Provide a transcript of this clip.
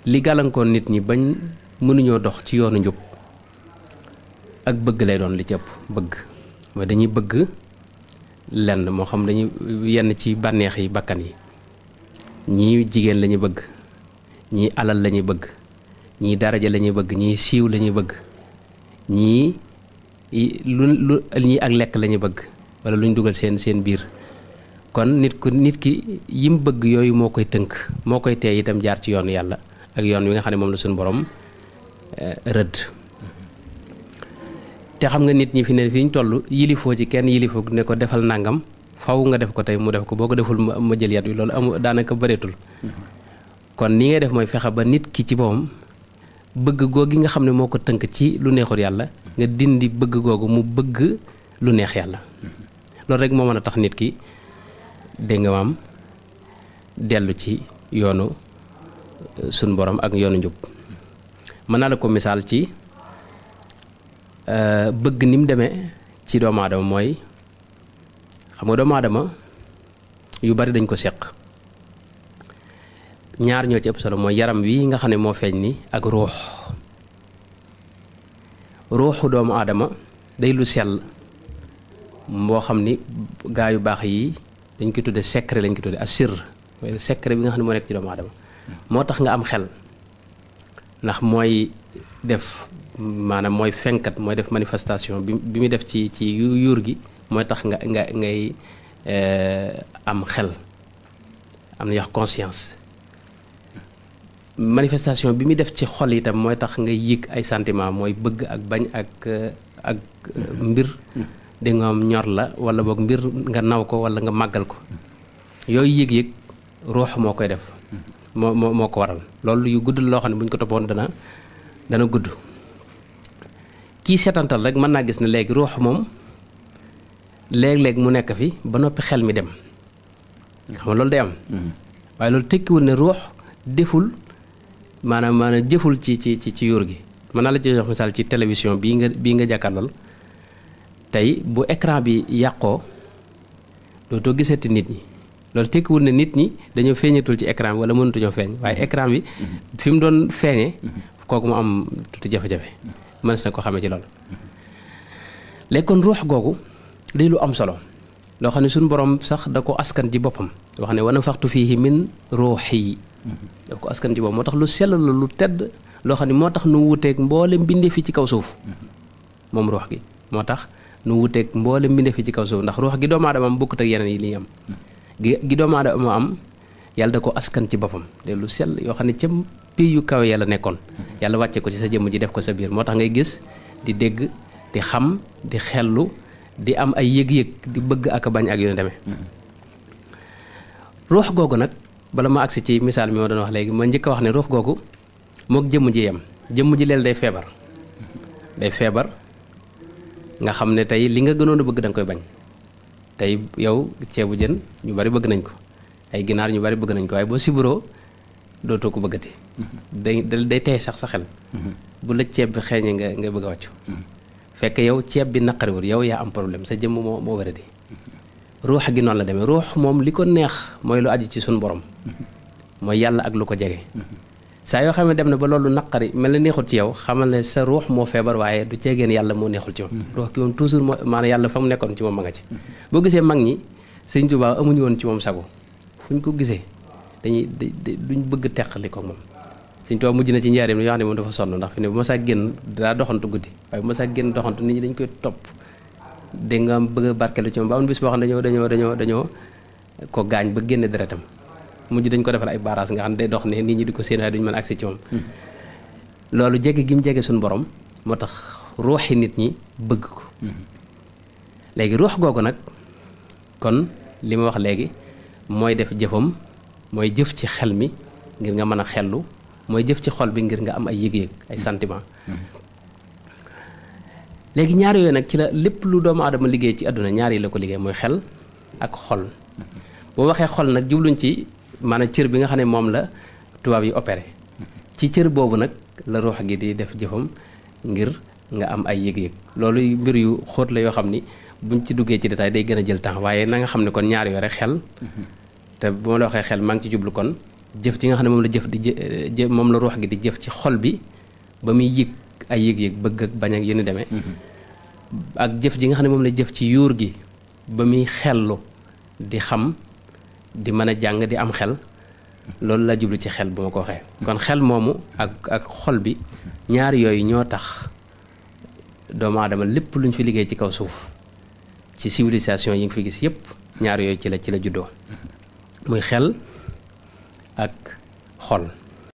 li gàllankoon nit ñi bañ mënuñoo dox ci yoonu njub ak bëgg lay doon li ci ëpp bëgg mooy dañuy bëgg lenn moo xam dañuy yenn ci bànneex yi bakkan yi ñii jigéen lañuy bëgg ñii alal lañuy bëgg ñii daraja lañuy bëgg ñii siiw lañuy bëgg ñii ñii ak lekk lañuy bëgg wala luñ dugal seen biir kon nit ki yim bëgg yooyu moo koy tënk moo koy tee itam jaar ci yoonu yàlla ak yoon wi nga xam ne moom la suñu borom rëdd te xam nga nit ñi fi ne fi ñu toll yilifoo ci kenn yilifoo ne ko defal nangam faw nga def ko tey mu def ko boo ko deful ma jël yat wi loolu amu daanaka bëreetul kon ni ngay def mooy fexe ba nit ki ci boppam bëgg googi nga xam ne moo ko tënk ci lu neexul yàlla nga dindi bëgg googu mu bëgg lu neex yàlla loolu rek moo mën a tax nit ki dégg nga maam dellu ci yoonu suñ borom ak yoonu njub mën naa la ko misaal ci bëgg ni mu demee ci doomu aadama mooy xam nga doomu aadama yu bari dañ ko seq ñaar ñoo ci ëpp solo mooy yaram wi nga xam ne moo feeñ ni ak ruuxu doomu aadama day lu sell moo xam ni gaa yu baax yi dañ koy tudde secret lañ koy tudde asir mooy secret bi nga xam ne moo nekk ci doomu aadama moo tax nga am xel ndax mooy def maanaam mooy fenkat mooy def manifestation bi muy def ci yuur gi mooy tax ngay am xel am na wax conscience manifestation bi muy def ci xol itam mooy tax nga yëg ay sentiment mooy bëgg ak bañ ak mbir di nga am ñor la wala boog mbir nga naw ko wala nga màggal ko yooyu yëg-yëg ruux moo koy def moo ko waral loolu yu gudd loo xam ne bu ñu ko toppoon dana gudd kii seetantal rek mën naa gis ne léegi ruux moom léeg-léeg mu nekk fi ba noppi xel mi dem xam nga loolu day am waaye loolu tekkiwul ne ruux deful maanaam jëful ci yuur gi mën naa la ci jox misaal ci télévision bii nga jàkkaarlool tey bu écran bi yàqoo dootoo gisati nit ñi loolu tekkiwul ne nit ñi dañoo feeñatul ci écran bi wala mënatuñoo feeñ waaye écran bi fi mu doon feeñee kooku mu am tuuti jafe-jafe mën na ko xamee ci loolu léegi kon ruux googu day lu am solo loo xam ne suñu borom sax da ko askan ci boppam wax ne wa nafaxtu fiihi min ruuhi da ko askan ci boppam moo tax lu sell la lu tedd loo xam ne moo tax nu wuteeg mboolem mbindeef fi ci kaw suuf moom ruux gi moo tax nu wuteeg mboolem mbindeef fi ci kaw suuf ndax ruux gi doomu aadama am bokkut ak yeneen yi li ñu am gi doomu aadama am yàlla da ko askan ci boppam de lu sell yoo xam ne ca pays yu kawe yàlla nekkoon yàlla wàcce ko ci sa jëmm ji def ko sa biir moo tax ngay gis di dégg di xam di xellu di am ay yëg-yëg di bëgg ak bañ ak yu ne demee ruux googu nag bala ma agsi ci misaal mi ma doon wax léegi ma njëkk a wax ne ruux googu mook jëmm ji yem jëmm ji leel day feebar nga xam ne tey li nga gënoon a bëgg da nga koy bañ tey yow ceebu jën ñu bari bëgg nañ ko ay ginaar ñu bari bëgg nañ ko waaye boo siburoo dootoo ko bëggati day tey sax sa xel bu la ceeb bi xeeñee nga bëgg a wàccu fekk yow ceeb bi naqariwul yow yaa am problème sa jëmm moo wéradi ruux gi noonu la demee ruux moom li ko neex mooy lu aju ci suñu borom mooy yàlla ak lu ko jege saa yoo xam ne dem na ba loolu naqari mel na neexul ci yow xamal ne sa ruux moo feebar waaye du ceegeen yàlla moo neexul ci moom ruux gi moom toujours moo maanaam yàlla fa mu nekkoon ci moom ma nga ci boo gisee mag ñi Sëñ Tuubaa amuñu woon ci moom sago fu ñu ko gisee duñ bëgg teqali ko moom Sëñ Tuubaa mujj na ci njaareem yoo xam ne moom dafa sonn ndax fi ne bu ma saa génn daa doxantu guddi waaye bu ma saa génn doxantu nit ñi dañ koy topp dégg nga bëgg a barkeelu ci moom ba am bis boo xam ne dañoo ko gaañ ba génne deretam mujj dañ ko defal ay barrage nga xam ne day dox ne nit ñi di ko séen waaye duñu mën agsi ci moom loolu jege gi mu jege suñu borom moo tax ruuxi nit ñi bëgg ko léegi ruux googu nag kon li ma wax léegi mooy def jëfam mooy jëf ci xel mi ngir nga mën a xellu mooy jëf ci xol bi ngir nga am ay yëg-yëg ay sentiment léegi ñaar yooyu nag ci la lépp lu doomu aadama liggéey ci àdduna ñaar yi la ko liggéey mooy xel ak xol boo waxee xol nag jubluñ ci maanaam cër bi nga xam ne moom la tubaab yi opéré ci cër boobu nag la ruux gi di def jëfam ngir nga am ay yëg-yëg loolu mbir yu xóot la yoo xam ni buñ ci duggee ci détail day gën a jël temps waaye na nga xam ne kon ñaar yooyu rek xel te bu ma la waxee xel maa ngi ci jublu kon jëf ji nga xam ne moom la jëf di moom la ruux gi di jëf ci xol bi ba muy yëg ay yëg-yëg bëgg ak bañ ak yu ni demee ak jëf ji nga xam ne moom la jëf ci yuur gi ba muy xellu di xam di mën a jàng di am xel loolu la jublu ci xel bu ma ko waxee kon xel moomu ak xol bi ñaar yooyu ñoo tax doomu aadama lépp luñ fi liggéey ci kaw suuf ci civilisation yi nga fi gis yépp ñaar yooyu ci la juddoo muy xel ak xol